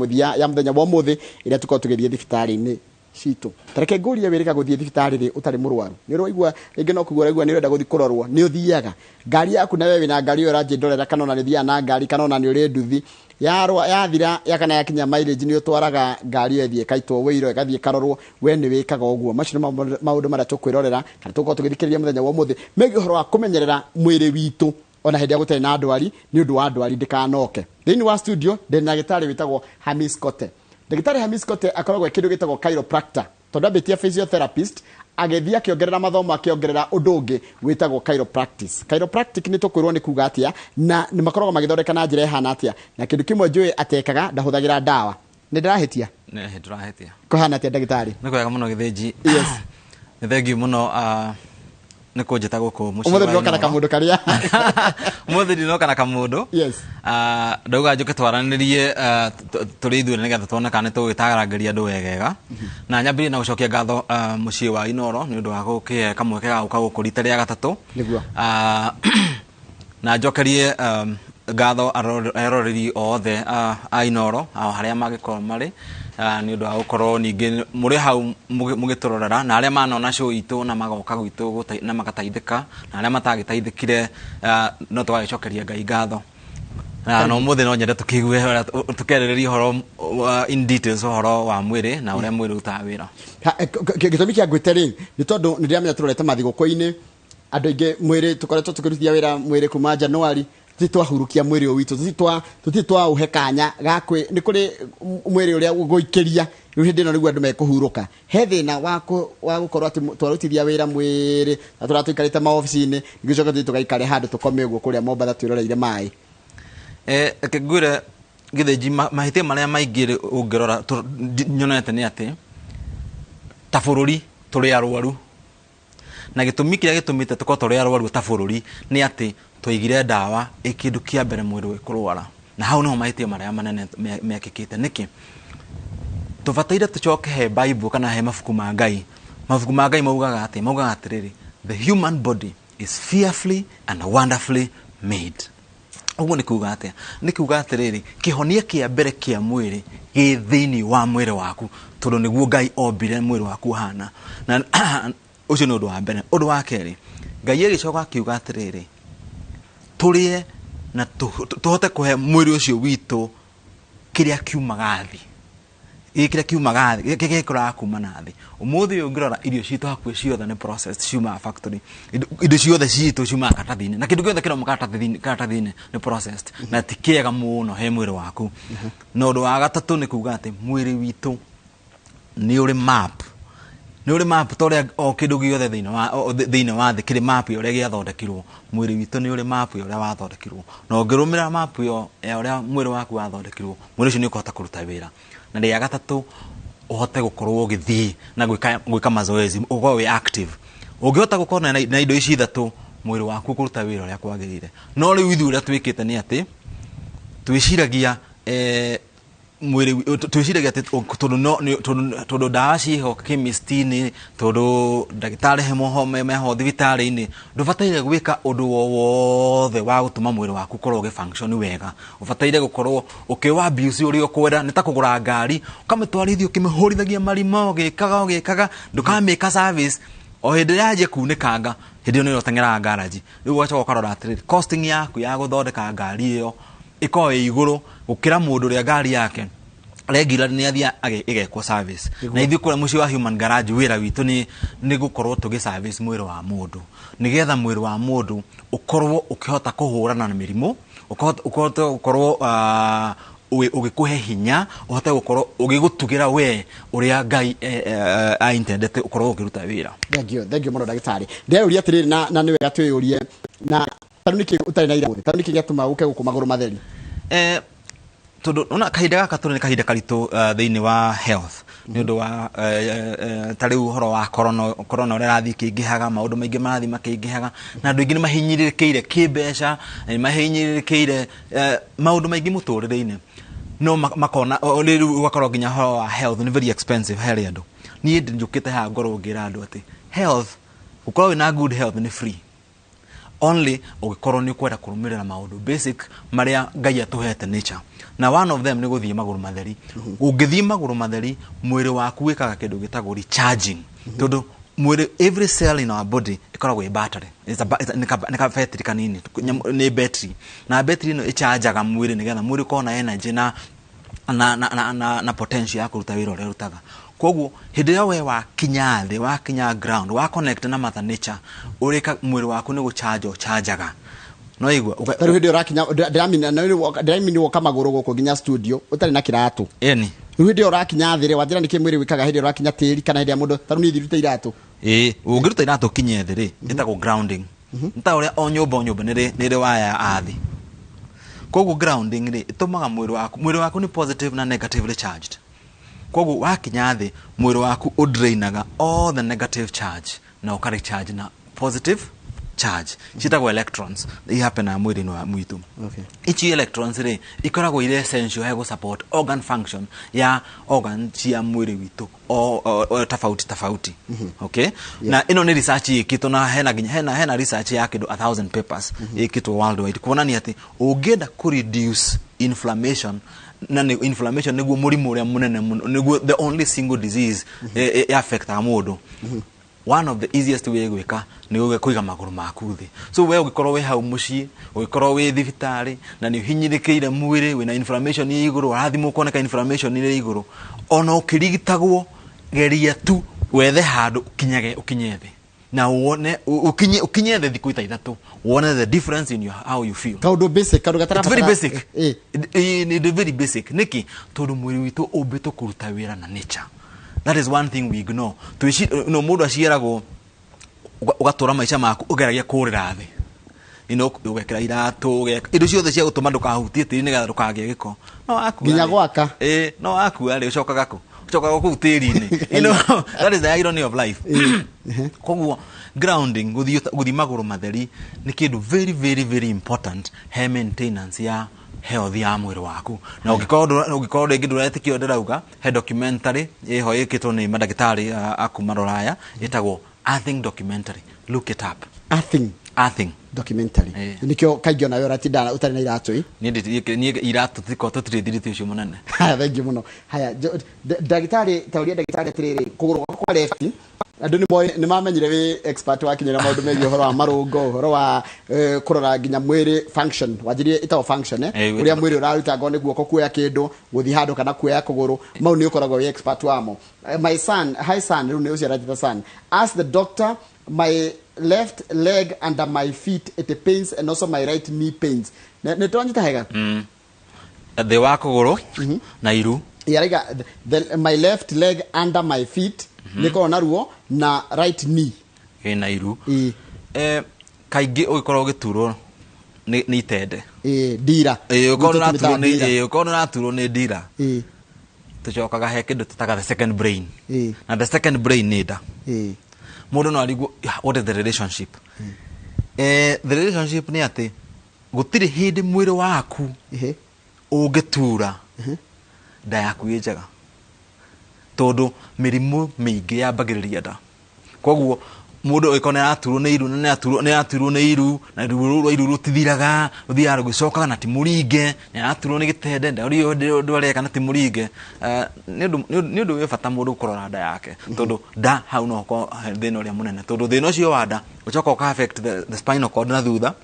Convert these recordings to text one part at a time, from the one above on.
Mũthia ya mũthenya wa ũmũthĩ ĩrĩa tũkorwo tũgĩthiĩ thibitarĩ-inĩ citũ. Tareke ngũrie, wĩrĩga gũthiĩ thibitarĩ rĩ ũtarĩ mũrwaru? Nĩ ũraigua rĩngĩ no kugua ũraigua nĩ ũrenda gũthiĩ kũrorwo, nĩ ũthiaga ngari yaku? Na we wĩna ngari ĩyo ũranjĩndorera, kana ona nĩ ũthiaga na ngari, kana ona nĩ ũrĩ nduthi yarwa yathira ya kana yakinya mileage, nĩ ũtwaraga ngari ĩyo ĩthiĩ ĩkaitwo wĩiro, ĩgathiĩ ĩkarorwo? We nĩ wĩkaga ũguo? Macio nĩ maũndũ marĩa tũkwĩrorera kana tũgũkorwo tũgĩthikĩrĩria mũthenya wa ũmũthĩ megiĩ ũhoro wa kũmenyerera mwĩrĩ witũ ona hĩndĩ ĩrĩa gũtarĩ na ndwari, nĩ ũndũ wa ndwari ndĩkanoke. Thĩinĩ wa studio ndĩ na ndagĩtarĩ wĩtagwo Hamis Kote. Ndagĩtarĩ Hamis Kote akoragwo e kĩndũ gĩtagwo chiropractor, tondũ ambĩtie physiotherapist, agĩthiĩ akĩongerera mathomo, akĩongerera ũndũ ũngĩ wĩtagwo chiropractic. Chiropractic nĩ tũkwĩrwo nĩ kuga atĩa, na nĩ makoragwo magĩthondeka na njĩra ĩhana atĩa. Na kĩndũ kĩmwe njũĩ atekaga, ndahũthagĩra ndawa. Nĩ ndĩrahĩtia? Nĩ ndũrahĩtia. Kũhana atĩa, ndagĩtarĩ? Nĩ kwega mũno, Gĩthĩnji. Yes. Nĩ thengiũ mũno nĩ kũnjĩta gũkũ mũciĩ Ũmũthĩ wa ndĩroka na Inooro. kamũndũ karĩa. Ũmũthĩ ndinoka na kamũndũ. Ndauga njũke twaranĩrie tũrĩ ithuĩ nĩgetha tuone kana nĩ tũgĩtarangĩria andũ wegega. Na nyambĩrĩrie na gũcokia ngatho mũciĩ wa Inooro nĩ ũndũ wa gũkĩhe kamweke ga gũka gũkũ rita rĩa gatatũ. Na njokerie ngatho eroreri othe a Inooro o harĩa mangĩkorwo marĩ nĩ ũndũ wa gũkorwo ningĩ mũrĩ hau mũgĩtũrorera, na arĩa manona show itũ na magoka gwitũ na magateithĩka, na arĩa matagĩteithĩkire no tũgagĩcokeria Ngai ngatho. Na ũmũthĩ no nyende tũkĩigue ũrĩa tũkĩarĩrĩria ũhoro in details, ũhoro wa mwĩrĩ na ũrĩa mwĩrĩ ũrutaga wĩra. Gĩtũmi kĩa ngwĩte rĩ nĩ tondũ nĩ ndĩramenya tũrorete mathigũkũ-inĩ. Andũ aingĩ mwĩrĩ tũkoretwo tũkĩrutithia wĩra mwĩrĩ kuma Januari, tũtirĩ twahurukia mwĩrĩ ũyũ witũ, tũtirĩ twaũhe kanya ga kwĩ nĩ kũrĩ mwĩrĩ ũrĩa gũikĩria. Rĩu hĩndĩ ĩno nĩguo andũ mekũhurũka. He thĩna wa gũkorwo atĩ twarutithia wĩra mwĩrĩ na tũrĩa tũikarĩte maobici-inĩ, nĩgũcoka tũthiĩ tũgaikare handũ tũkome ũguo kũrĩa Mombatha twĩroreire maĩ. Reke ngwĩre, Gĩthĩnji, mahĩtia marĩa maingĩ rĩ, ũngĩrora nyonete nĩ atĩ ta bũrũri tũrĩ arwaru, na gĩtũmi kĩrĩa gĩtũmĩte tũkorwo tũrĩ arwaru ta bũrũri nĩ atĩ twaigire ndawa ĩ kĩndũ kĩa mbere mwĩrĩ ũkũrwara, na hau nĩho mahĩtia marĩa manene mekĩkĩte. Nĩkĩ tũbataire tũcoke he Bible kana he mabuku ma Ngai? Mabuku ma Ngai maugaga atĩ, maugaga atĩrĩrĩ, "The human body is fearfully and wonderfully made." Ũguo nĩ kuga atĩa? Nĩ kuga atĩrĩrĩ, kĩhonia kĩa mbere kĩa mwĩrĩ gĩ thĩinĩ wa mwĩrĩ waku, tondũ nĩguo Ngai ombire mwĩrĩ waku ũhana. Na ũcio nĩ ũndũ wa mbere. Ũndũ wa kerĩ, Ngai agĩcoka akiuga atĩrĩrĩ, tũrĩe na tũhote kũhe mwĩrĩ ũcio witũ kĩrĩa kiumaga thĩ, gĩkĩ kĩrĩa kiumaga thĩ, gĩkĩ gĩkũraga kuma na thĩ. Ũmũthĩ ũyũ ũngĩrora irio citũ hakuhĩ ciothe nĩ processed, ciumaga factory. Indo ciothe citũ ciumaga karatathi-inĩ, na kĩndũ gĩothe kĩrauma karatathi-inĩ nĩ processed na ti kĩega mũno he mwĩrĩ waku. Na ũndũ wa gatatũ nĩ kuga atĩ mwĩrĩ witũ nĩ ũrĩ map, nĩ ũrĩ map, ta ũrĩa o kĩndũ gĩothe thĩinĩ wa thĩ kĩrĩ map ya ũrĩa gĩathondekirwo. Mwĩrĩ witũ nĩ ũrĩ map ya ũrĩa wathondekirwo, na ũngĩrũmĩrĩra map ĩyo ya ũrĩa mwĩrĩ waku wathondekirwo, mwĩrĩ ũcio nĩ ũkũhota kũruta wĩra. Na rĩa gatatũ, ũhote gũkorwo ũgĩthiĩ na gwĩka mazoezi, ũkorwo wĩ active. Ũngĩhota gũkorwo na indo ici ithatũ, mwĩrĩ waku ũkũruta wĩra ũrĩa kwagĩrĩire. No rĩu ithuĩ ũrĩa twĩkĩte nĩ atĩ twĩciragia mwĩrĩ twĩciragia atĩ tondũ no tondũ ndawa ciĩho chemist-inĩ, tondũ ndagĩtarĩ he moho meho thibitarĩ-inĩ, ndũbataire gwĩka ũndũ o wothe wa gũtũma mwĩrĩ waku ũkorwo ũgĩ function wega. Ũbataire gũkorwo ũkĩwa abuse ũrĩa ũkwenda. Nĩ ta kũgũra ngari, ũkamĩtwarithia ũkĩmĩhũrithagia marima, ũgĩkaga ũgĩkaga, ndũkamĩka service. O hĩndĩ ĩrĩa yanjia kunĩkanga, hĩndĩ ĩyo nĩrĩo ũteng'eraga garage. Rĩu ũgacoka ũkarora atĩrĩrĩ, costing yaku ya gũthondeka ngari ĩyo ĩkoragwo ĩ igũrũ gũkĩra mũndũ ũrĩa ngari yake regular nĩ athiĩ ĩgekwo service. Na ithuĩ kũrĩa mũciĩ wa Human Garage, wĩra witũ nĩ gũkorwo tũgĩ service mwĩrĩ wa mũndũ, nĩgetha mwĩrĩ wa mũndũ ũkorwo ũkĩhota kũhũrana na mĩrimũ, ũhote gũkorwo ũgĩkũhe hinya, ũhote gũkorwo ũgĩgũtugĩra we ũrĩa Ngai aintendete ũkorwo ũkĩruta wĩra. Thank you, thank you mũno, ndagĩtarĩ. Ndĩreyũria atĩrĩrĩ, na nĩ wega twĩyũrie, na tarĩu nĩkĩ ũtarĩ na ira? Tarĩu nĩkĩ gĩatũma ũke gũkũ magũrũ matheri? Tondũ ona kahinda gaka tũrĩ nĩ kahinda karitũ thĩinĩ wa health, nĩ ũndũ wa ta rĩu ũhoro wa corona. Corona ũrĩa ĩrathiĩ ĩkĩingĩhaga, maũndũ maingĩ marathiĩ makĩingĩhaga, na andũ aingĩ nĩ mahinyĩrĩrĩkĩire kĩmbeca, na nĩ mahinyĩrĩrĩkĩire maũndũ maingĩ mũtũrĩre-inĩ, no makona rĩu ũgakorwo nginya ũhoro wa health nĩ very expensive harĩ andũ. Niĩ njũkĩte haha ngorwo ngĩra andũ atĩ health, gũkorwo wĩna good health nĩ free. Only ũngĩkorwo nĩ ũkwenda kũrũmĩrĩra maũndũ basic marĩa Ngai atũhete nature, na one of them nĩ gũthiĩ magũrũ matheri. Ũngĩthiĩ magũrũ matheri, mwĩrĩ waku wĩkaga kĩndũ gĩtagwo recharging, tondũ mwĩrĩ, every cell in our body ĩkoragwo ĩ battery. It's a, ba- it's a, nĩ ka battery kanini. Nĩ battery, na battery ĩno ĩchanjaga mwĩrĩ nĩgetha mwĩrĩ ũkorwo na energy na potential ya kũruta wĩra ũrĩa ũrutaga. Koguo hĩndĩ ĩrĩa we wakinya thĩ, wakinya ground, wa connect na mother nature, ũrĩka mwĩrĩ waku nĩ gũcharge ũchanjaga, no igua. Ta rĩu hĩndĩ ĩyo ũrakinya, ndĩramini woka magũrũ gũkũ nginya studio ũtarĩ na kĩratũ. Ĩni. Rĩu hĩndĩ ĩyo ũrakinya thĩ rĩ, wanjĩra nĩkĩ mwĩrĩ wĩkaga hĩndĩ ĩyo ũrakinya tĩri, kana hĩndĩ ĩrĩa mũndũ ta rĩu niĩ thirute iratũ? Ĩĩ, ũngĩruta iratũ kinye thĩ rĩ, ĩtagwo grounding. Nĩ ta ũrĩa o nyũmba nĩ ĩrĩ waya ya athi. Koguo grounding rĩ, ĩtũmaga mwĩrĩ waku nĩ positive na negatively charged. Koguo wakinya thĩ, mwĩrĩ waku ũdrainaga all the negative charge na ũkarecharge na positive charge ciĩtagwo electrons, ihapenaga mwĩrĩ-inĩ wa mwitũ. Ici electrons rĩ, ikoragwo irĩ essential he gũ support organ function ya organ cia mwĩrĩ witũ o tofauti tofauti, okay? Na ĩno nĩ research ĩkĩtwo, na hena nginya hena research ya kĩndũ 1000 papers ĩkĩtwo worldwide kuonania atĩ ũngĩenda kũ reduce inflammation, na nĩ inflammation nĩguo mũrimũ ũrĩa mũnene mũno, nĩguo the only single disease affectaga mũndũ, one of the easiest way gwĩka nĩ kũiga magũrũ maku thĩ. So we ũngĩkorwo wĩ hau mũciĩ, ũngĩkorwo wĩ thibitarĩ na nĩ ũhinyĩrĩkĩire mwĩrĩ, wĩna inflammation ĩ igũrũ, ũrathimwo ũkoneka inflammation ĩrĩ igũrũ, ona ũkĩrigitagwo, geria tu wethe handũ ũkinyage, ũkinye thĩ na wone ũkinye thĩ thikũ ta 3, wone the difference in your, how you feel. Kaũndũ basic, kaũndũ It's very basic. Nĩ very basic. Nĩkĩ? Tondũ mwĩrĩ witũ ũmbĩtwo kũruta wĩra na nature. That is one thing we ignore. Twĩci no mũndũ aciaragwo, ũgatũra maica maku ũgeragia kũrĩra thĩ, ũgekĩra iratũ, ũgeka indo ciothe cia gũtũma ndũkahutie tĩri nĩgetha ndũkagĩe gĩko, no wakua Nginya gwaka. Ĩ, no wakua rĩ, ũcokaga kũ? Ũcokaga kũu tĩri-inĩ. That is the irony of life. Koguo grounding, gũthiĩ magũrũ matheri nĩ kĩndũ very very very important he maintenance ya health ya mwĩrĩ waku. Na ũngĩkorwo rĩngĩ ndũretĩkia ũrĩa ndĩrauga, he documentary ĩho ĩkĩtwo nĩ mandagĩtarĩ a kuma rũraya, ĩtagwo Earthing documentary. Look it up. Earthing. Earthing. Documentary. Nĩkĩo kaingĩ onawe ũratinda ũtarĩ na iratũ ĩ. Niĩ iratũ tiko tũtirĩ thiriti ũcio mũnene. Haya, thank you mũno. Haya, ndagĩtarĩ, tauria ndagĩtarĩ atĩrĩrĩ, kũgũrũ gwakwa kwa left, andũ nĩ moĩ, nĩ mamenyire wĩ expert wakinyĩra maũndũ megiĩ ũhoro wa marũngo, ũhoro wa kũrora nginya mwĩrĩ function, wanjirie ĩtagwo function, eh? Ũrĩa mwĩrĩ ũraruta ngoro nĩ guoko kuoya kĩndũ, gũthiĩ handũ kana kuoya kũgũrũ, mau nĩ ũkoragwo wĩ expert wamo. My son, hi son, rĩu nĩ ũcio aranjĩta son, ask the doctor, my left leg under my feet it pains and also my right knee pains. Nĩ twanyita hega? Thĩ wa kũgũrũ na iru. Yaraiga my left leg under my feet nĩ korwo na ruo na right knee. Ĩna iru. Kaingĩ ũgĩkorwo ũgĩturwo nĩ itende. Ĩ, ndira. Ĩ, ũkorwo Gwitũ nĩũraturwo tũmĩtaga ndira. Ĩ, ũkorwo nĩũraturwo nĩ ndira, tũcokaga he kĩndũ tũtaga the second brain. Na the second brain nĩ nda. Mũndũ no arigwo, what is the relationship? The relationship nĩ atĩ gũtirĩ hĩndĩ mwĩrĩ waku ũngĩtura nda yaku ĩ njega, tondũ mĩrimũ mĩingĩ yambagĩrĩria nda. Koguo mũndũ ũgĩkorwo nĩ araturwo nĩ iru, na nĩ araturwo nĩ iru, na ruo rũu rwa iru rũtithiraga, rũthiaga rũgĩcokaga na ti mũringe, nĩ araturwo nĩ gĩtende, ndarĩ ũndũ areka na ti mũringe. Nĩ ũndũ wĩ bata mũndũ kũrora nda yake, tondũ nda hau no hakorwo he thĩna ũrĩa mũnene, tondũ thĩna ũcio wa nda ũcoka ũka affect the spinal cord na thutha.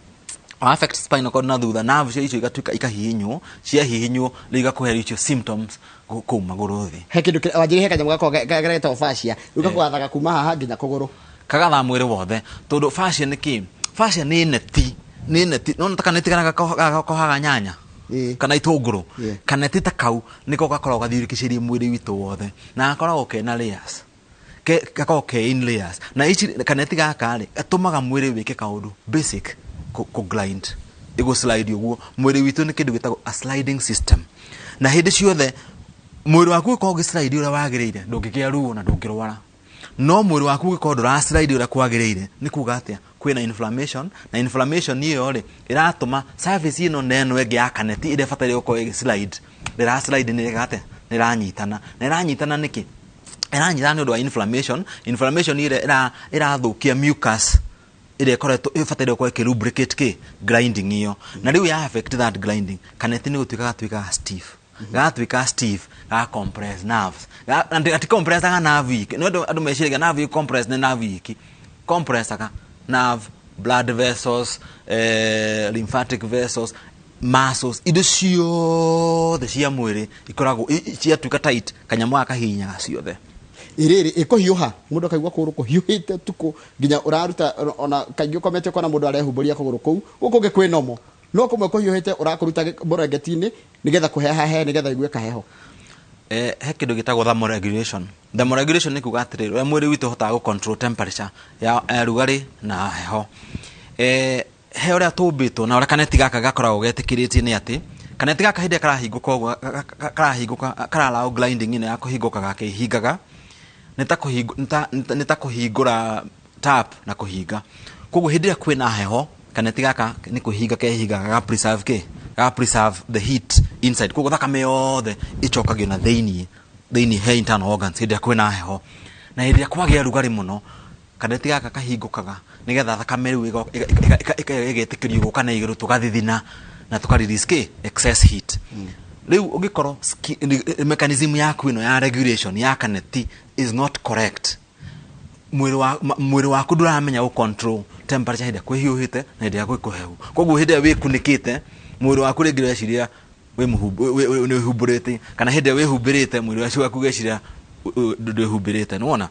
Affect spinal cord na thutha, nerve cia icio igatuĩka ikahihinywo, ciahihinywo rĩu igakũhe icio symptoms kũu magũrũ thĩ. He kĩndũ wanjĩrĩ, he kanyamũ gakoragwo geretwo fascia, rĩu gakũgathaga kuma haha nginya kũgũrũ. Kagatha mwĩrĩ wothe, tondũ fascia nĩ kĩ? Fascia nĩ neti, nĩ neti nona ta kaneti kana gakohaga nyanya kana itũngũrũ. Kaneti ta kau nĩko gakoragwo gathiũrũrũkicĩirie mwĩrĩ witũ wothe, na gakoragwo kena layers, gakoragwo ke in layers, na ici kaneti gaka rĩ, gatũmaga mwĩrĩ wĩke kaũndũ basic, kũ glide, ĩgũ slide ũguo. Mwĩrĩ witũ nĩ kĩndũ gĩtagwo a sliding system, na hĩndĩ ciothe mwĩrĩ waku ũgĩkorwo ũgĩslide ũrĩa wagĩrĩire, ndũngĩgĩa ruo na ndũngĩrwara. No mwĩrĩ waku ũgĩkorwo ndũraslide ũrĩa kwagĩrĩire, nĩ kuga atĩa? Kwĩna inflammation, na inflammation ĩyo rĩ, ĩratũma surface ĩno na ĩno ĩngĩ ya kaneti ĩrĩa ĩbataire gũkorwo ĩgĩslide ndĩraslide. Nĩ ĩreka atĩa? Nĩ ĩranyitana. Na ĩranyitana nĩkĩ? Ĩranyitana nĩ ũndũ wa inflammation. Inflammation ĩrĩa ĩrathũkia mucus. Ĩrĩa ĩkoretwo ĩbataire gũkorwo ĩkĩ lubricate kĩ grinding ĩyo, na rĩu ya affect that grinding, kaneti nĩ gũtuĩka gatuĩkaga stiff, gatuĩka stiff, ga compress nerves. Na ati compressaga nerve iki no andũ meciragia nerve compress nĩ nerve iki compressaga nerve, blood vessels, lymphatic vessels, muscles, indo ciothe cia mwĩrĩ ikoragwo ciatuĩka tight, kanyamũ gaka kahihinyaga ciothe. Ĩrĩrĩ ĩkũhiũha, mũndũ akaigua kũgũrũ kũhiũhĩte tukũ nginya ũraruta, ona kaingĩ ũkomete ũkona mũndũ arehumbũria kũgũrũ kũu, gũkũ kũngĩ kwĩ nomo, no kũmwe kũhiũhĩte ũrakũruta mũrengeti-inĩ nĩgetha kũhehahe, nĩgetha igue kaheho. He kĩndũ gĩtagwo thermoregulation. Thermoregulation nĩ kuga atĩrĩrĩ, ũrĩa mwĩrĩ witũ ũhotaga gũ control temperature ya rugarĩ na heho. He ũrĩa tũmbĩtwo na ũrĩa kaneti gaka gakoragwo getĩkĩrĩtie nĩ atĩ kaneti gaka hĩndĩ ĩrĩa karahingũka ũguo, karahingũka, karallow grinding ĩno ya kũhingũka, gakĩhingaga nĩ ta kũhingũra tap na kũhinga. Koguo hĩndĩ ĩrĩa kwĩna heho, kaneti gaka nĩ kũhinga kehingaga, ga preserve kĩ ga preserve the heat inside. Koguo thakame yothe ĩcokagio na thĩinĩ he internal organs hĩndĩ ĩrĩa kwĩna heho. Na hĩndĩ ĩrĩa kwagĩa rugarĩ mũno, kaneti gaka kahingũkaga nĩgetha thakame rĩu ĩgetĩkĩrio gũka na igũrũ, tũgathithina na tũka release kĩ excess heat. Rĩu ũngĩkorwo mechanism yaku ĩno ya regulation ya kaneti is not correct, mwĩrĩ waku ndũramenya gũ control temperature hĩndĩ ĩrĩa kwĩhiũhĩte na hĩndĩ ĩrĩa gwĩ kũhehu. Koguo hĩndĩ ĩrĩa wĩkunĩkĩte, mwĩrĩ waku rĩngĩ ũreciria nĩ wĩhumbũrĩte, kana hĩndĩ ĩrĩa wĩhumbĩrĩte, mwĩrĩ waku ũgeciria ndwĩhumbĩrĩte, nĩwona?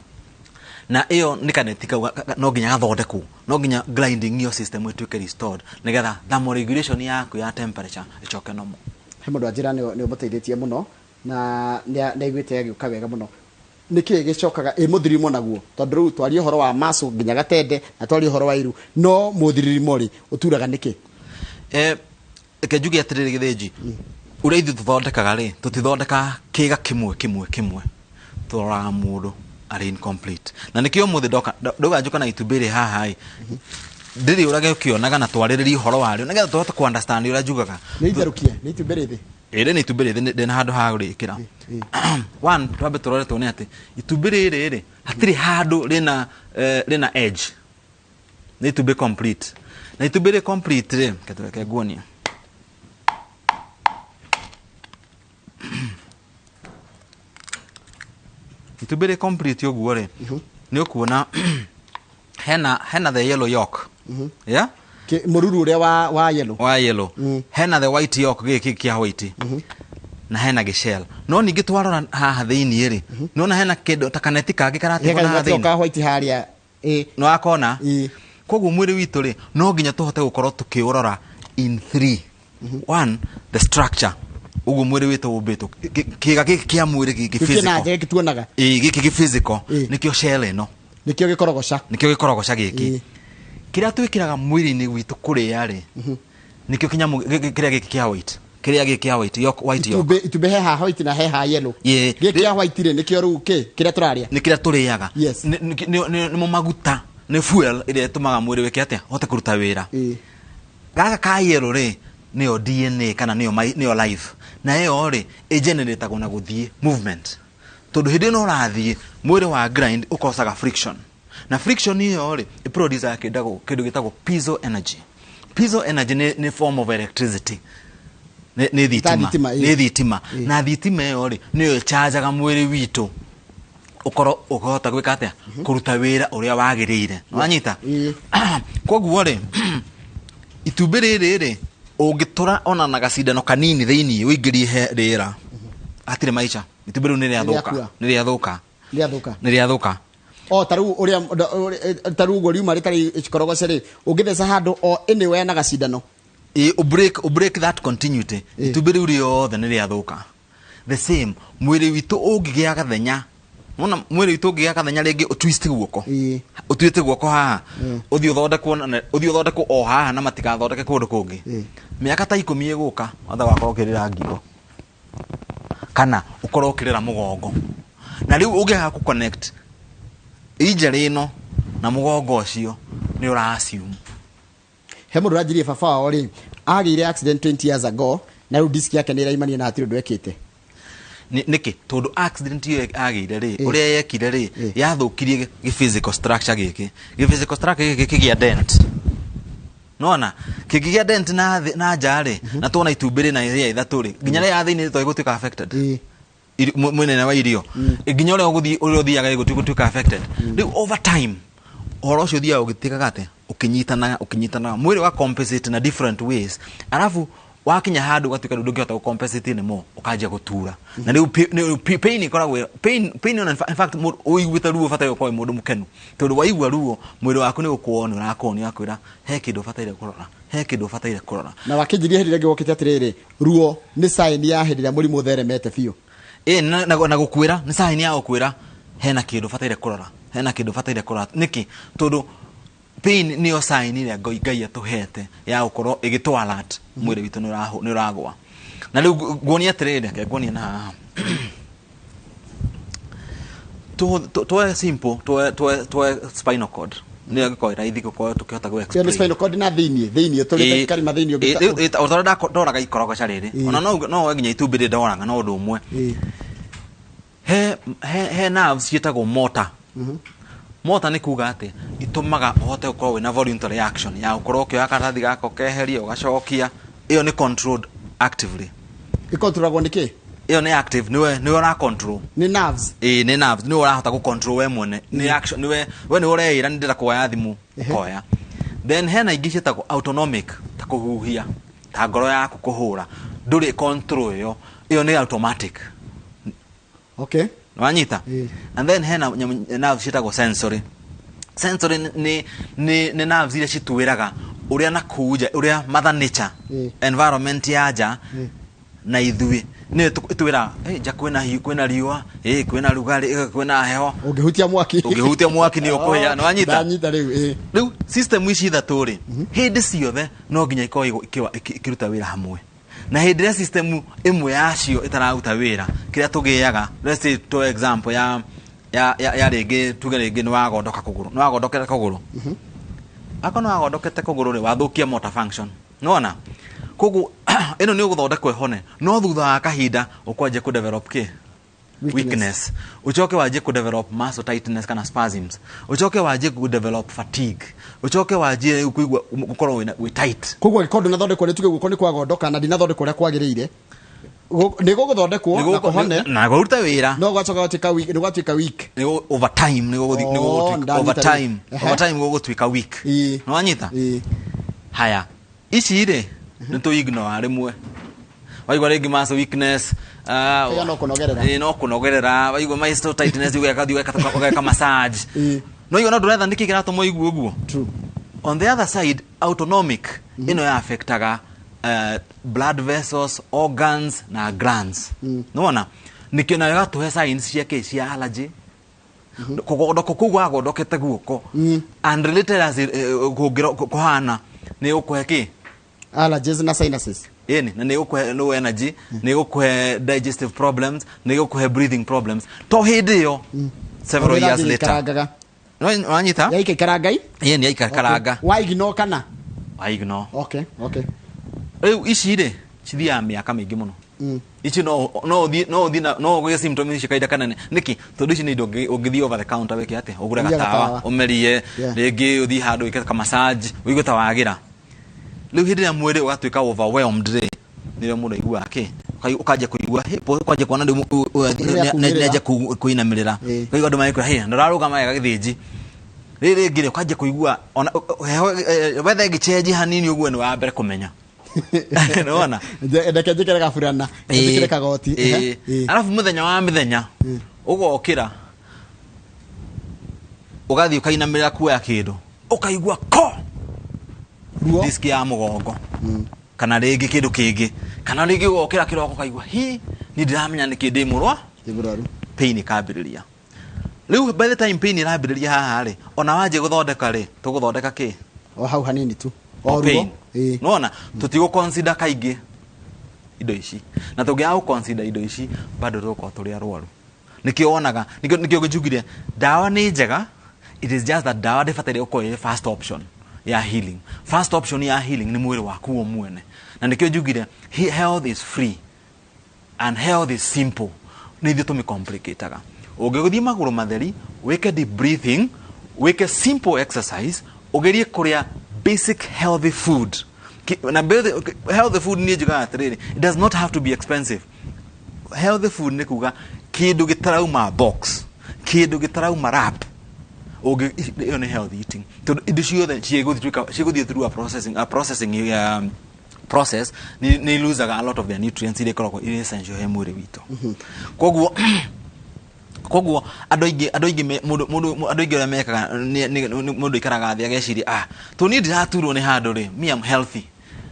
Na ĩyo nĩ kaneti kau no nginya gathondekwo, no nginya grinding ĩyo system ĩtuĩke restored nĩgetha thermoregulation yaku ya temperature ĩcoke normal. He mũndũ anjĩra nĩ ũmũteithĩtie mũno na nĩ aiguĩte agĩũka wega mũno. Nĩkĩ gĩcokaga ĩ mũthirimo naguo? Tondũ rĩu twarie ũhoro wa muscle nginya gatende na twarie ũhoro wa iru, no mũthirimo rĩ ũturaga nĩkĩ? Reke njuge atĩrĩrĩ Gĩthĩnji, ũrĩa ithuĩ tũthondekaga rĩ, tũtithondekaga kĩga kĩmwe kĩmwe kĩmwe, tũroraga mũndũ arĩ incomplete. Na nĩkĩo ũmũthĩ ndoka ndauga njũka na itumbĩ rĩ haha ĩ, ndĩrĩ ũrage ũkĩonaga na twarĩrĩrie ũhoro warĩo nĩgetha tũhote kũ understand ũrĩa njugaga. Nĩ itherũkie nĩ itumbĩ rĩthĩ? Ĩrĩ nĩ itumbĩ rĩthĩ, ndĩna handũ ha gũrĩkĩra. One, twambe tũrore tuone atĩ itumbĩ rĩrĩ rĩ hatirĩ handũ rĩna edge, nĩ itumbĩ complete. Na itumbĩ rĩ complete rĩ, reke nguonie. Itumbĩ rĩ complete ũguo rĩ, nĩ ũkuona hena the yellow yolk, yeah. Mũruru ũrĩa wa yellow. Wa yellow. Hena the white yolk, gĩkĩ kĩa white, na hena gĩshell. No ningĩ twarora haha thĩinĩ rĩ, nĩwona hena kĩndũ ta kaneti kangĩ karatigwo na haha thĩinĩ thĩinĩ. Ka white harĩa. Nĩ wakona? Ĩ. Koguo mwĩrĩ witũ rĩ, no nginya tũhote gũkorwo tũkĩũrora in three. One, the structure, ũguo mwĩrĩ witũ ũmbĩtwo, kĩga gĩkĩ kĩa mwĩrĩ gĩkĩ Gĩkĩ na physical. nja gĩkĩ tuonaga. Ĩ, gĩkĩ gĩ physical. Nĩkĩo shell ĩno. Nĩkĩo gĩkorogoca. Nĩkĩo gĩkorogoca gĩkĩ. Kĩrĩa twĩkĩraga mwĩrĩ-inĩ witũ kũrĩa rĩ, nĩkĩo kĩnyamũ kĩrĩa gĩkĩ kĩa white, kĩrĩa gĩkĩ kĩa white yolk, white yolk. Itumbĩ he haha white na he haha yellow. Gĩkĩ kĩa white rĩ, nĩkĩo rĩu kĩ kĩrĩa tũrarĩa? Nĩ kĩrĩa tũrĩaga. Nĩmo maguta, nĩ fuel ĩrĩa ĩtũmaga mwĩrĩ wĩke atĩa, ũhote kũruta wĩra. Gaka ka yellow rĩ, nĩyo DNA kana nĩyo life, na ĩyo rĩ ĩgeneratagwo na gũthiĩ movement, tondũ hĩndĩ ĩno ũrathiĩ mwĩrĩ wa grind ũkosaga friction, na friction ĩyo rĩ ĩproducaga kĩndũ gĩtagwo piezo energy. Piezo energy nĩ form of electricity, nĩ thitima. Thitima, ĩ. Nĩ thitima. Na thitima ĩyo rĩ nĩyo ĩchargaga mwĩrĩ witũ ũkorwo ũkĩhota gwĩka atĩa, kũruta wĩra ũrĩa wagĩrĩire. Wanyita? Koguo rĩ, itumbĩ rĩrĩ rĩ, ũngĩtũra ona na gacindano kanini thĩinĩ ũingĩrie he rĩera, hatirĩ maica, itumbĩ rĩu nĩ rĩathũka. Nĩ rĩakua. Nĩ rĩathũka. Rĩathũka. Nĩ rĩathũka. O ta rĩu ũrĩa, ta rĩu ũguo riuma rĩtarĩ ikorogoce rĩ, ũngĩtheca handũ o anywhere na gacindano. Ĩ, ũ break that continuity. Itumbĩ rĩu rĩothe nĩ rĩathũka. The same mwĩrĩ witũ ũngĩgĩa gathenya, wona mwĩrĩ witũ ũngĩgĩa gathenya rĩngĩ ũtwist guoko. Ũtuĩte guoko haha, ũthiĩ ũthondekwo na, ũthiĩ ũthondekwo o haha na matigathondeke kũndũ kũngĩ. Mĩaka ta 10 ĩgũka, watha wakorwo ũkĩrĩra ngingo kana ũkorwo ũkĩrĩra mũgongo. Na rĩu ũngĩaga kũ connect injury ĩno na mũgongo ũcio, nĩ ũra assume. He mũndũ ũranjirie baba wao rĩ, agĩire accident 20 years ago, na rĩu disk yake nĩ ĩraimania na hatirĩ ũndũ ekĩte. Nĩkĩ? Tondũ accident ĩyo agĩire rĩ, ũrĩa yekire rĩ, yathũkirie gĩ physical structure gĩkĩ. Gĩ physical structure gĩkĩ kĩgĩa dent. Nona kĩngĩgĩa dent na na nja rĩ, na tuona itumbĩ rĩ na rĩa ithatũ rĩ, nginya rĩa thĩinĩ to ĩgũtuĩka affected. Mwena wa irio nginya ũrĩa ũgũthiĩ, ũrĩa ũthiaga ĩgũtuĩka affected. Rĩu over time ũhoro ũcio ũthiaga ũgĩtĩkaga atĩ ũkĩnyitanaga, ũkĩnyitanaga, mwĩrĩ wa compensate na different ways, arabu wakinya handũ ũgatuĩka rĩu ndũngĩhota gũ compensate anymore, ũkanjia gũtura. Na rĩu pain ĩkoragwo pain ona in fact ũiguĩte ruo ũbataire gũkorwo wĩ mũndũ mũkenu, tondũ waigua ruo mwĩrĩ waku nĩ gũkuonia ũrakuonia, ũgakwĩra he kĩndũ ũbataire kũrora, he kĩndũ ũbataire kũrora. Na wakĩnjirie hĩndĩ ĩrĩa ĩngĩ wokĩte atĩrĩrĩ, ruo nĩ sign ya hĩndĩ ĩrĩa mũrimũ ũtheremete biũ. Ĩ na gũkwĩra nĩ sign ya gũkwĩra hena kĩndũ ũbataire kũrora, hena kĩndũ ũbataire kũrora. Nĩkĩ? Tondũ pain nĩyo sign ĩrĩa Ngai atũhete ya gũkorwo ĩgĩtũ alert mwĩrĩ witũ nĩ ũragwa. Na rĩu nguonia atĩrĩrĩ, reke nguonie na haha. Tuoe simple, tuoe spinal cord, nĩyo ĩngĩkorwo ĩ raithi gũkorwo tũkĩhota gũ Ĩyo nĩ explain. Spinal cord na thĩiniĩ tũrĩ karima thĩiniĩ Ĩ, o ta ũrĩa ndoraga ikorogoca rĩrĩ, ona no woe nginya itumbĩ rĩrĩ ndoraga no ũndũ ũmwe. He nerves ciĩtagwo motor. Motor nĩ kuga atĩ itũmaga ũhote gũkorwo wĩna voluntary action ya gũkorwo ũkĩoya karatathi gaka ũkeheria ũgacokia. Ĩyo nĩ controlled actively. Ĩkontrolagwo nĩ kĩ? Ĩyo nĩ active, nĩwe ũra control. Nĩ nerves. Ĩĩ, nĩ nerves, nĩwe ũrahota gũ control we mwene. Nĩ action, nĩwe we nĩwe ũreĩra nĩ ndĩrenda kuoya thimũ, ũkoya. Then hena ingĩ ciĩtagwo autonomic, ta kũhuhia, ta ngoro yaku kũhũra, ndũrĩ control ĩyo, ĩyo nĩ automatic. Wanyita? And then hena nerves ciĩtagwo sensory. Sensory nĩ nerves iria citwĩraga ũrĩa na kũu nja, ũrĩa mother nature, environment ya nja na ithuĩ nĩ ĩtwĩraga, hey, nja kwĩna hiũ, kwĩna riũa, hey, kwĩna rugarĩ, kwĩna heho. Ũngĩhutia mwaki. Ũngĩhutia mwaki nĩ ũkũhĩa. Nĩ wanyita? Ndanyita rĩu, ĩ. Rĩu system ici ithatũ rĩ, hĩndĩ ciothe no nginya ikorwo ikĩruta wĩra hamwe. Na hĩndĩ ĩrĩa system ĩmwe yacio ĩtararuta wĩra, kĩrĩa tũgĩaga, let's say to example ya rĩngĩ tuge rĩngĩ nĩ wagondoka kũgũrũ, nĩ wagondokera kũgũrũ. Akorwo nĩ wagondokete kũgũrũ rĩ, wathũkia motor function. Nĩwona? Koguo ĩno nĩ ũgũthondekwo ĩhone, no thutha wa kahinda ũkwanjia kũ develop kĩ? Weakness. Weakness. Ucoke wanjie kũ develop muscle tightness kana spasms. Ucoke wanjie kũ develop fatigue. Ucoke wanjie kũigua gũkorwo wĩ tight. Koguo angĩkorwo ndũnathondekwo, nĩ tuge guoko nĩ kwagondoka na ndinathondekwo ũrĩa kwagĩrĩire, nĩ gũgũthondekwo na kũhone. Na kũruta wĩra. No gwacoka gwatuĩka weak, nĩ gwatuĩka weak. Nĩ over time, nĩ gũgũthi-, nĩ Oh, gũgũtuĩka ndanyita over rĩu. time. Over time gũgũtuĩka weak. Nĩ wanyita? Haya. Ici rĩ, nĩ tũ ignore rĩmwe. Waigua rĩngĩ muscle weakness, Kaiga no kũnogerera. Ĩ, no kũnogerera. Waigua muscle tightness, ũgeka, ũgeka, ũgeka massage. No igua no ndũretha nĩkĩ kĩratũma ũigue ũguo? On the other side, autonomic, ĩno ya affectaga, blood vessels, organs na glands. Nĩwona? Nĩkĩo nayo ĩgatũhe signs cia kĩ? Cia allergy. Kũgondoko kũu wagondokete guoko. Unrelated as kũhana, nĩ ũkũhe kĩ? Allergies na sinuses. Ĩni, na nĩ ũkũhe low energy, nĩ ũkũhe digestive problems, nĩ ũkũhe breathing problems. To hĩndĩ ĩyo, several Ũrĩa years ĩrathiĩ later. ĩikarangaga. No, wanyita? Yaikaikara ngai? Ĩni, yaikaraga. Okay. Wa ignore kana? Wa ignore. Okay, okay. Rĩu ici rĩ, cithiaga mĩaka mĩingĩ mũno. Ici no ũthiĩ, no ũthiĩ na, no ũgĩe symptoms ici kahinda kanene. Nĩkĩ? Tondũ ici nĩ indo ũngĩthiĩ over the counter wĩke atĩa? Ũgũre Ũgũre gatawa, gatawa. ũmerie, rĩngĩ ũthiĩ handũ wĩke ka massage, ũigue ta wagĩra. Rĩu hĩndĩ ĩrĩa mwĩrĩ ũgatuĩka overwhelmed rĩ, nĩrĩo mũndũ aiguaga kĩ? Ũkanjia kũigua, hĩ, ũkanjia kuona rĩu Rĩrĩa kumĩrĩra. nĩanjia kũinamĩrĩra. Ũkaigua andũ magĩkwĩra, hĩ, ndũrarũgama wega gĩthĩnji. Rĩrĩ rĩngĩ rĩ, ũkanjia kũigua, ona, heho, weather ĩngĩcenjia hanini ũguo nĩ wa mbere kũmenya. Nĩwona? Reke njĩkĩre gaburana, njĩkĩre kagoti. Arabu mũthenya wa mĩthenya, ũgokĩra, ũgathiĩ ũkainamĩrĩra kuoya kĩndũ, ũkaigua ko! Ruo. Disk ya mũgongo. Kana rĩngĩ kĩndũ kĩngĩ. Kana rĩngĩ ũgokĩra kĩroko ũkaigua, hi, niĩ ndiramenya nĩkĩ ndĩ mũrwa. Ndĩ mũrwaru. Pain ĩkambĩrĩria. Rĩu by the time pain ĩrambĩrĩria haha rĩ, ona wanjia gũthondeka rĩ, tũgũthondeka kĩ? O hau hanini tu. O O ruo. pain. Nĩwona? Tũtigũ consider kaingĩ indo ici. Na tũngĩaga gũ consider indo ici, bado tũgũkorwo tũrĩ arwaru. Nĩkĩo wonaga, nĩkĩo ngĩnjugire, ndawa nĩ njega, it is just that ndawa ndĩbataire gũkorwo ĩrĩ first option ya healing. First option ya healing nĩ mwĩrĩ waku wo mwene. Na nĩkĩo njugire, health is free and health is simple. Nĩ ithuĩ tũmĩcomplicataga. Ũngĩgũthiĩ magũrũ matheri, wĩke deep breathing, wĩke simple exercise, ũgerie kũrĩa basic healthy food. Na healthy food, niĩ njugaga atĩrĩrĩ, it does not have to be expensive. Healthy food nĩ kuga kĩndũ gĩtarauma box, kĩndũ gĩtarauma wrap. Ũngĩ ĩyo nĩ healthy eating, tondũ indo ciothe cigũthiĩ through a processing process, nĩ lusaga a lot of their nutrients iria ikoragwo irĩ essential he mwĩrĩ witũ. Koguo andũ aingĩ mũndũ andũ aingĩ ũrĩa mekaga mũndũ aikaraga thĩ ageciria, "Ah, to niĩ ndiraturwo nĩ handũ rĩ, me am healthy."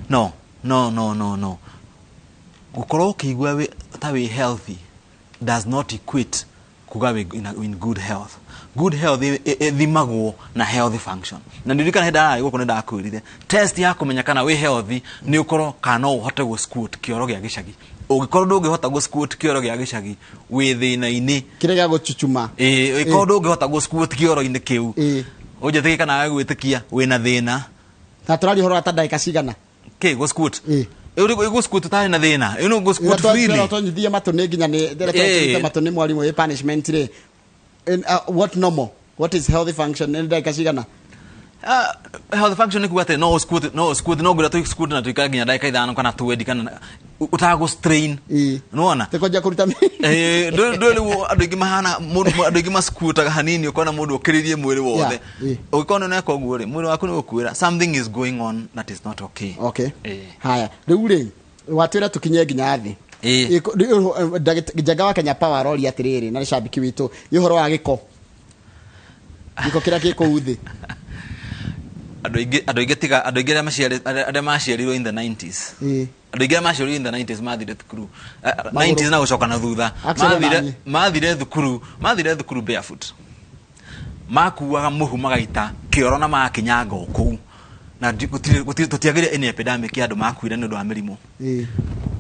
No, no, no, no, no. Gũkorwo ũkĩigua ta wĩ healthy does not equate kuga wĩ in good health. Good health ĩthimagwo na healthy function. Na ndirikana hĩndĩ ndararĩ gũkũ, nĩ ndakwĩrire test ya kũmenya kana wĩ healthy nĩ ũkorwo kana no ũhote gũ squat kĩoro gĩa gĩcagi. Ũngĩkorwo ndũngĩhota gũ squat kĩoro gĩa gĩcagi, wĩ thĩna-inĩ. Kĩrĩa gĩa gũchuchuma. Ĩĩ, ĩkorwo ndũngĩhota gũ squat kĩoro-inĩ kĩu, ũnjĩtĩkie kana gwĩtĩkia, wĩna thĩna. Na tũraria ũhoro wa ta ndagĩka cigana? Kĩ gũ squat? Ĩĩ. Ĩ gũ squat ũtarĩ na thĩna, ĩ no gũ squat freely. Twanyithia matũ nĩ nginya nĩ rĩrĩa matũ nĩ mwarimũ ĩ punishment rĩ. What normal, what is healthy function, nĩ ndagĩka cigana? Health function nĩ kuga atĩ no squat, no ngwĩra tũ squat na tuikare nginya ndagĩka 5 kana 20 kana ũtagũ strain. Nĩwona? Tĩkwanjia kũruta Ndũĩ rĩu andũ aingĩ mahana mũndũ, andũ aingĩ masquataga hanini, ũkona mũndũ ũkĩrĩrie mwĩrĩ wothe. Ũngĩkorwo nĩ ũreka ũguo rĩ, mwĩrĩ waku nĩ ũkwĩra something is going on that is not okay. Okay. Haya, rĩu rĩ, watwĩra tũkinye nginya thĩ. Njenga wa Kenya Power aroria atĩrĩrĩ, na nĩ cambiki witũ, nĩ ũhoro wa gĩko kĩrĩa gĩ kũu thĩ. Andũ aingĩ tiga andũ aingĩ arĩa maciarirwo in the 90s, andũ aingĩ arĩa maciarirwo in the 90s mathire thukuru Magũrũ. 90s na gũcoka na thutha. Actually, nani. Mathire thukuru barefoot, makuaga mũhu magaita kĩoro na magakinyanga o kũu, na tũtiagĩire any epidemic ya andũ makuire nĩ ũndũ wa mĩrimũ.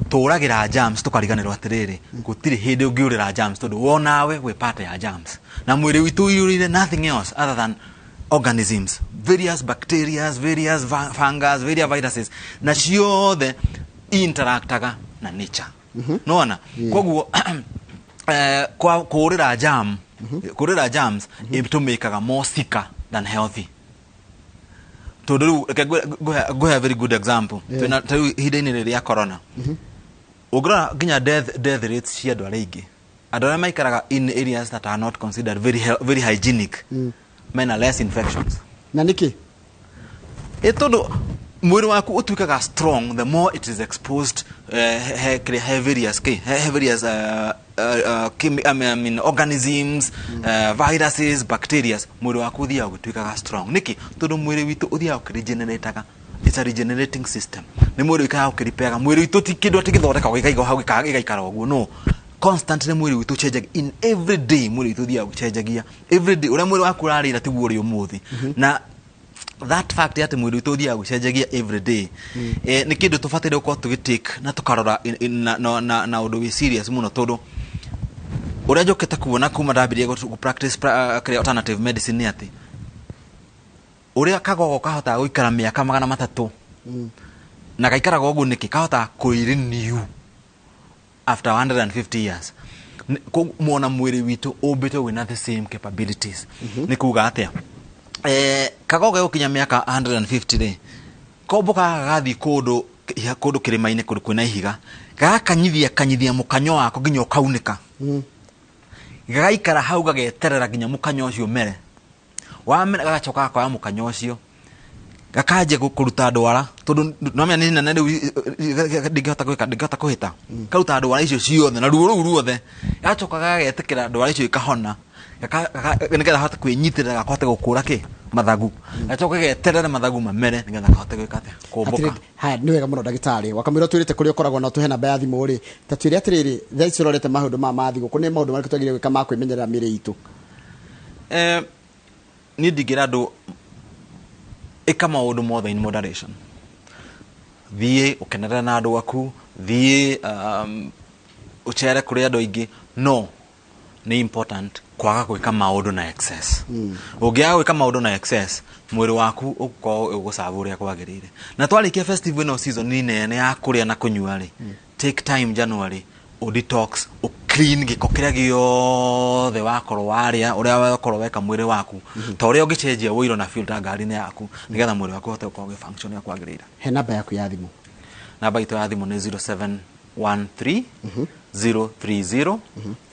Tũragĩra germs, tũkariganĩrwo atĩrĩrĩ, gũtirĩ hĩndĩ ũngĩũrĩra germs, tondũ wonawe wĩ part ya germs, na mwĩrĩ witũ ũiyũrĩire nothing else other than organisms, various bacteria, various fungus, various viruses, na ciothe interactaga na nature, nona koguo kwa kũũrĩra germ, kũũrĩra germs ĩtũmĩkaga more sicker than healthy. Tondũ rĩu reke ngũhe a very good example. Twĩna ta rĩu ihinda-inĩ rĩrĩ rĩa corona, ũngĩrora nginya death rates cia andũ arĩa aingĩ, andũ arĩa maikaraga in areas that are not considered very hygienic mena less infections. Na nĩkĩ? Ĩ tondũ mwĩrĩ waku ũtuĩkaga strong the more it is exposed he various kĩ he various I mean, organisms, viruses, bacteria. Mwĩrĩ waku ũthiaga ũgĩtuĩkaga strong. Nĩkĩ? Tondũ mwĩrĩ witũ ũthiaga ũkĩregenerataga. It's a regenerating system. Nĩ mwĩrĩ ũikaraga ũkĩripeaga. Mwĩrĩ witũ ti kĩndũ atĩ gĩthondekagwo gĩkaigwo hau gĩgaikara ũguo. No constantly mwĩrĩ witũ ũcenjagia in every day. Mwĩrĩ witũ ũthiaga ũgĩcenjagia every day. Ũrĩa mwĩrĩ waku ũrarĩra tiguo ũrĩ ũmũthĩ. Na that fact atĩ mwĩrĩ witũ ũthiaga gũcenjagia every day, nĩ kĩndũ tũbataire gũkorwo tũgĩtake na tũkarora na ũndũ wĩ serious mũno, tondũ ũrĩa njũkĩte kuona kuma ndambirie gũ practice kĩrĩa alternative medicine nĩ atĩ ũrĩa kagogo kahotaga gũikara mĩaka 300 na gaikaraga ũguo nĩkĩ, kahotaga kwĩ-renew after 150 years. Mwona mwĩrĩ witũ ũmbĩtwo wĩna the same capabilities. Nĩ kuga atĩa? Kagogo gũkinya mĩaka 150 rĩ, kombo gaka gathiĩ kũndũ kĩrĩma-inĩ, kũndũ kwĩna ihiga, gagakanyithia kanyithia mũkanyo wako nginya ũkaunĩka. Gagaikara hau gageterera nginya mũkanyo ũcio ũmere. Wamera, gagacoka gakoya mũkanyo ũcio, gakanjia kũruta ndwara, tondũ nomenya nĩ nene rĩu, ndingĩhota gwĩka, ndingĩhota kũhĩta. Karuta ndwara icio ciothe na ruo rũu ruothe, gacoka gagetĩkĩra ndwara icio ikahona, nĩgetha ahote kwĩnyitĩrĩra, gakote gũkũra kĩ mathagu, gacoka geterere mathagu mamere nĩgetha kahote gwĩka atĩa? Kũmbũka. Atĩrĩrĩ, haya, nĩ wega mũno ndagĩtarĩ wakamwĩra twĩrĩte kũrĩa ũkoragwo na ũtũhe namba ya thimũ rĩ. Ta twĩre atĩrĩrĩ, thaa ici ũrorete maũndũ ma mathigũkũ, nĩ maũndũ marĩkũ twagĩrĩire gwĩka ma kwĩmenyerera mĩrĩ itũ? Niĩ ndingĩra andũ ĩka maũndũ mothe in moderation. Thiĩ ũkenerere na andũ aku, thiĩ ũcere kũrĩ andũ aingĩ, no nĩ important kwaga gwĩka maũndũ na excess. Ũngĩaga gwĩka maũndũ na excess, mwĩrĩ waku ũgũkorwo ũgũcabu ũrĩa kwagĩrĩire. Na twarĩkia festive ĩno, season nene ya kũrĩa na kũnyua rĩ, take time January, o detox, o clean gĩko kĩrĩa gĩothe wakorwo warĩa, ũrĩa wakorwo weka mwĩrĩ waku, ta ũrĩa ũngĩcenjia ũiro na filter ngari-inĩ yaku, nĩgetha mwĩrĩ waku ũhote gũkorwo ũgĩ-function ũrĩa kwagĩrĩire. He namba yaku ya thimũ. Namba itũ ya thimũ nĩ 0713 030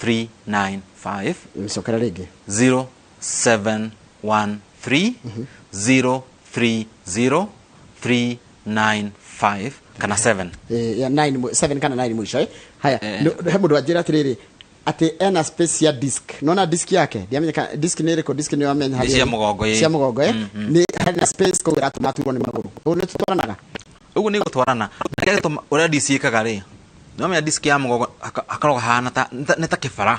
395. Cokera rĩngĩ. 0713 030 395 kana 7. Ya 9, 7 kana 9 mwisho, eh? Haya. Eh. He mũndũ anjĩra atĩrĩrĩ, atĩ ena space ya disc, nona disc yake ndiamenya disc nĩ ĩrĩkũ. Disc nĩ wamenya Nĩ cia mũgongo, ĩ. Cia mũgongo, eh. Nĩ harĩ na space kũu ĩratũma aturwo nĩ magũrũ. Ũguo nĩ tũtwaranaga? Ũguo nĩ gũtwarana na kĩrĩa gĩtũma ũrĩa DC ĩkaga rĩ, nĩwamenya disc ya mũgongo hakoragwo hahana ta nĩ ta kĩbara,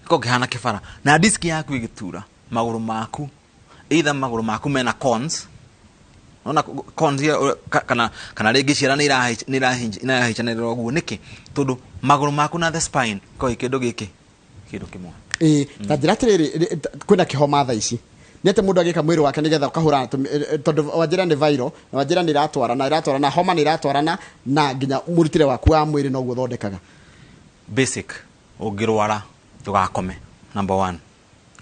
gĩkoragwo kĩhana kĩbara, na disc yaku ĩgĩtura magũrũ maku, either magũrũ maku mena cons, nona cons kana rĩngĩ ciara nĩ irahaicanĩrĩra ũguo. Nĩkĩ? Tondũ magũrũ maku na the spine koragwo kĩndũ gĩkĩ kĩndũ kĩmwe. Ĩĩ, ta njĩra atĩrĩrĩ, kwĩna kĩhoma thaa ici, nĩ atĩ mũndũ agĩka mwĩrĩ wake nĩgetha ũkahũrana tondũ wanjĩra nĩ viral, na wanjĩra nĩ ĩratwarana, ĩratwarana homa, nĩ ĩratwarana na nginya mũrutĩre waku wa mwĩrĩ noguo ũthondekaga. Basic, ũngĩrwara ndũgakome, number one.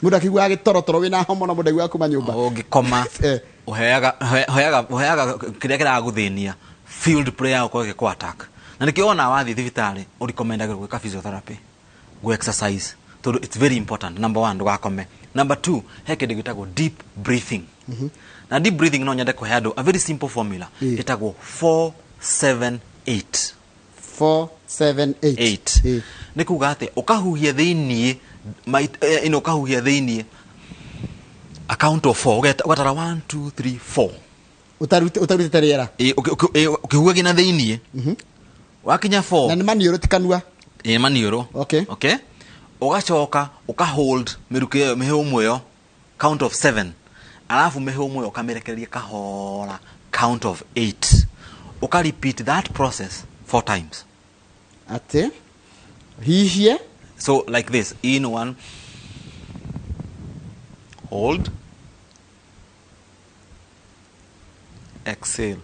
Mũndũ akĩiguaga gĩtorotoro wĩna homa na mũndũ aiguaga kuma nyũmba. Ũngĩkoma, ũheaga kĩrĩa kĩragũthĩnia field player gũkorwo gĩkũ attack, na nĩkĩo wona wathiĩ thibitarĩ ũrecommendagĩrwo gwĩka physiotherapy, go exercise, tondũ it's very important. Number one, ndũgakome. Number two, he kĩndũ gĩtagwo deep breathing. Na deep breathing, no nyende kũhe andũ a very simple formula ĩtagwo 478. 4 7 8. 8. Nĩ kuga atĩ ũkahuhia thĩiniĩ ĩno, ũkahuhia thĩiniĩ a count of 4, ũgatara 1 2 3 4. Ũtarutĩte rĩera. Ũkĩhuhagia na thĩiniĩ, wakinya 4. Na nĩ maniũrũ, ti kanua? Ĩ, maniũrũ. Okay. Okay, ũgacoka ũka-hold mĩrukĩ ĩyo, mĩhũmũ ĩyo, count of 7, alafu mĩhũmũ ĩyo ũkamĩrekereria kahora, count of 8. Ũka repeat that process four times. Atĩ hihie? So like this: in one, hold, exhale.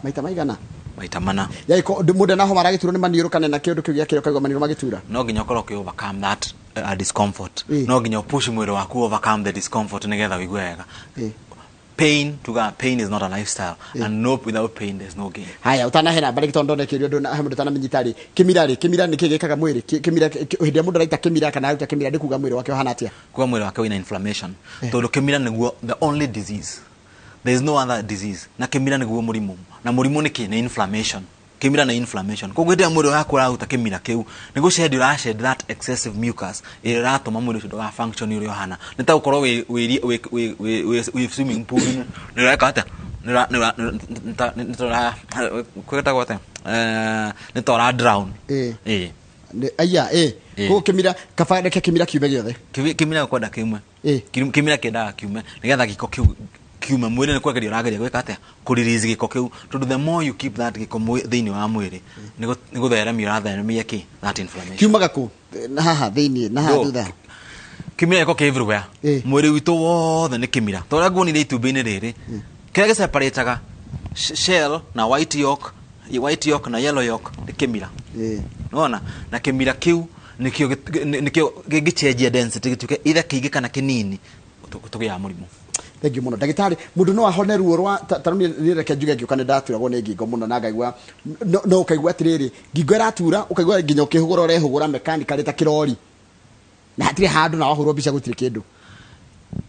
Maita maigana? Maita mana. Yaani mũndũ ena homa aragĩturwo nĩ maniũrũ kana na kĩũndũ kĩu gĩakĩrĩ, ũkaigua maniũrũ magĩtura. No nginya ũkorwo ũkĩ overcome that discomfort. No nginya ũpush mwĩrĩ waku overcome the discomfort nĩgetha ũigue wega. Pain, tuga pain is not a lifestyle, and no, without pain there's no gain. Haya, ũtanahe namba rĩngĩ, tondũ ndone kĩũria ũndũ he mũndũ ũtanamenyita rĩ, kĩmira rĩ, kĩmira nĩ kĩĩ gĩkaga mwĩrĩ? Kĩmira, hĩndĩ ĩrĩa mũndũ araita kĩmira kana aruta kĩmira, nĩ kuga mwĩrĩ wake ũhana atĩa? Kuga mwĩrĩ wake wĩna inflammation, tondũ kĩmira nĩguo the only disease. There is no other disease, na kĩmira nĩguo mũrimũ, na mũrimũ nĩ kĩ? Nĩ inflammation. Kĩmira nĩ inflammation. Koguo hĩndĩ ĩrĩa mwĩrĩ waku ũraruta kĩmira kĩu, nĩ gũcend ũrashed that excessive mucus ĩrĩa ĩratũma mwĩrĩ ũcio ndũga function ũrĩa ũhana. Nĩ ta gũkorwo wĩ wĩ wĩ wĩ wĩ wĩ wĩ swimming pool -inĩ, nĩ ũreka atĩa? Nĩ ũra- nĩ ũra- nĩ ta- nĩ ta kwĩtagwo atĩa? Nĩ ta ũra drown. Ĩĩ. Aya, ĩ. Ĩ. Koguo kĩmira, kaba reke kĩmira kiume gĩothe. Kĩmira kwenda kiume. Ĩ. Kĩmira kĩendaga kiume nĩgetha gĩko kĩu kiume mwĩrĩ. Nĩ kwegeria ũrageria gwĩka atĩa? Kũ-release gĩko kĩu, tondũ the more you keep that gĩko thĩinĩ wa mwĩrĩ, nĩ gũtheremia ũratheremia kĩ? That inflammation. Kiumaga kũ? Na haha thĩiniĩ na haha No. thutha? Kĩmira gĩko kĩ everywhere. Mwĩrĩ witũ wothe nĩ kĩmira, ta ũrĩa nguonire itumbĩ-inĩ rĩrĩ, kĩrĩa gĩseparataga shell na white yolk, white yolk na yellow yolk nĩ kĩmira. Nona na kĩmira kĩu nĩkĩo nĩkĩo gĩngĩcenjia density gĩtuĩke either kĩingĩ kana kĩnini, tũgĩaga mũrimũ. Thank you mũno, ndagĩtarĩ. Mũndũ no ahone ruo rwa ta rĩu niĩ reke njuge, ngĩũka nĩ ndaturagwo nĩ ngingo mũno, na ngaigua no ũkaigua atĩrĩrĩ, ngingo ĩratura, ũkaigua nginya ũkĩhũgũra ũrehũgũra mechanically ta kĩrori, na hatirĩ handũ, na wahũrwo mbica gũtirĩ kĩndũ.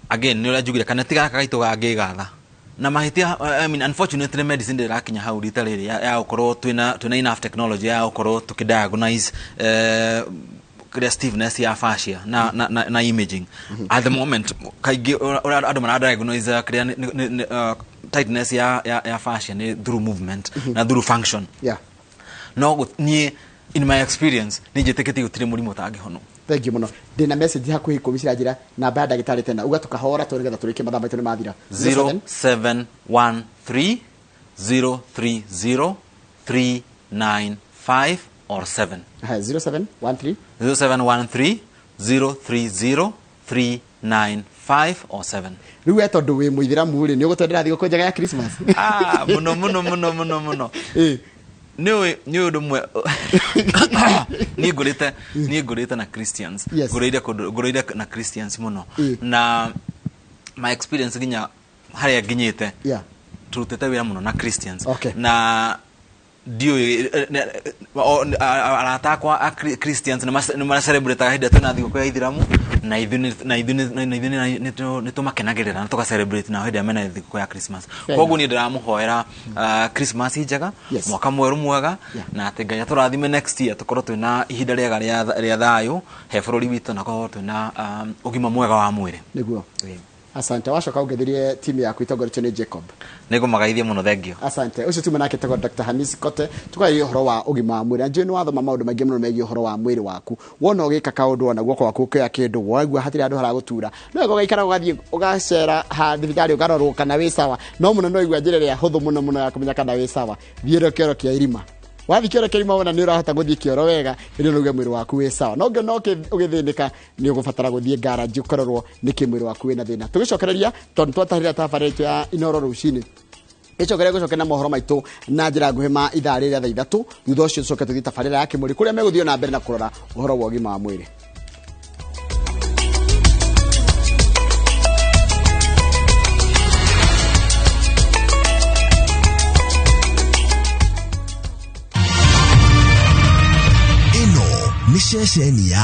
Again, nĩ ũrĩa njugire, kana ti gaka gaitũ gangĩgatha na mahĩtia. I mean, unfortunately medicine ndĩrakinya hau rita rĩrĩ ya gũkorwo twĩna enough technology ya gũkorwo tũkĩdiagnose kĩrĩa stiffness ya fascia na imaging. At the moment kaingĩ ũrĩa andũ maradiagnose kĩrĩa tightness ya fascia nĩ through movement na through function. No niĩ in my experience nĩ njĩtĩkĩtie gũtirĩ mũrimũ ũtangĩhonwo. Thank you mũno. Ndĩna message hakuhĩ 10 ciranjĩra namba ya ndagĩtarĩ tena, uga tũkahora tũ nĩgetha tũrĩkie, mathaa maitũ nĩ mathira. 0713 030 395 or 7. Haya, 0713. 0713 030 395 or 7. Rĩu we tondũ wĩ mũithĩramu rĩ, nĩ ũgũtwendera thigũkũ njega ya Christmas? Ah, muno muno muno muno muno. Nĩ ũndũ ũmwe niĩ ngũrĩte, niĩ ngũrĩte na Christians. Yes. Ngũrĩire kũndũ, ngũrĩire na Christians mũno. Na my experience nginya harĩa nginyĩte, turutĩte wĩra mũno na Christians. Na ndiũĩ arata akwa a Christians nĩ macelebrataga hĩndĩ ĩrĩa twĩna thigũkũ ya Ithĩramu, na ithuĩ nĩ tũmakenagĩrĩra na tũga celebrate nao hĩndĩ ĩrĩa mena thigũkũ ya Christmas. Fair. Koguo niĩ ndĩramũhoera Christmas njega, mwaka mwerũ mwega, na atĩ Ngai atũrathime next year tũkorwo twĩna ihinda rĩega rĩa thayũ he bũrũri witũ, na korwo twĩna ũgima mwega wa mwĩrĩ. Nĩguo. Asante. Wacoka ũngetherie timu yaku itongoretio nĩ Jacob. Nĩngũmagaithia mũno, thengio. Asante. Ũcio tuma nake tagwo Dr. Hamis Kote. Tukaria ũhoro wa ũgima wa mwĩrĩ. Na njũĩ nĩ wathoma maũndũ maingĩ mũno megiĩ ũhoro wa mwĩrĩ waku. Wona ũgĩka kaũndũ ona guoko gwaku ũkĩoya kĩndũ, waigua hatirĩ handũ haragũtura. No wega ũgaikara ũgathiĩ ũgacera ha thibitarĩ ũkarorwo kana wĩ sawa. No mũno no igua njĩra ĩrĩa hũthũ mũno mũno ya kũmenya kana wĩ sawa. Thiĩra kĩoro kĩa irima. Wathiĩ kĩoro kĩa irima wona nĩ ũrahota gũthiĩ kĩoro wega, hĩndĩ ĩyo nĩuge mwĩrĩ waku wĩ sawa. No ũngĩona ũgĩthĩnĩka, nĩ ũgũbatara gũthiĩ garage ũkororwo nĩkĩ mwĩrĩ waku wĩna thĩna. Tũgĩcokereria, tondũ twatahĩrĩra tabarĩra itũ ya Inooro rũcinĩ. Ĩcokereria gũcokeria na mohoro maitũ na njĩra nguhĩ ma ithaa rĩrĩa thaa ithatũ. Thutha ũcio tũcoke tũthiĩ tabarĩra ya Kĩmũrĩ kũrĩa megũthiĩ na mbere na kũrora ũhoro wa ũgima wa mwĩrĩ. Ĩno nĩ ceceni ya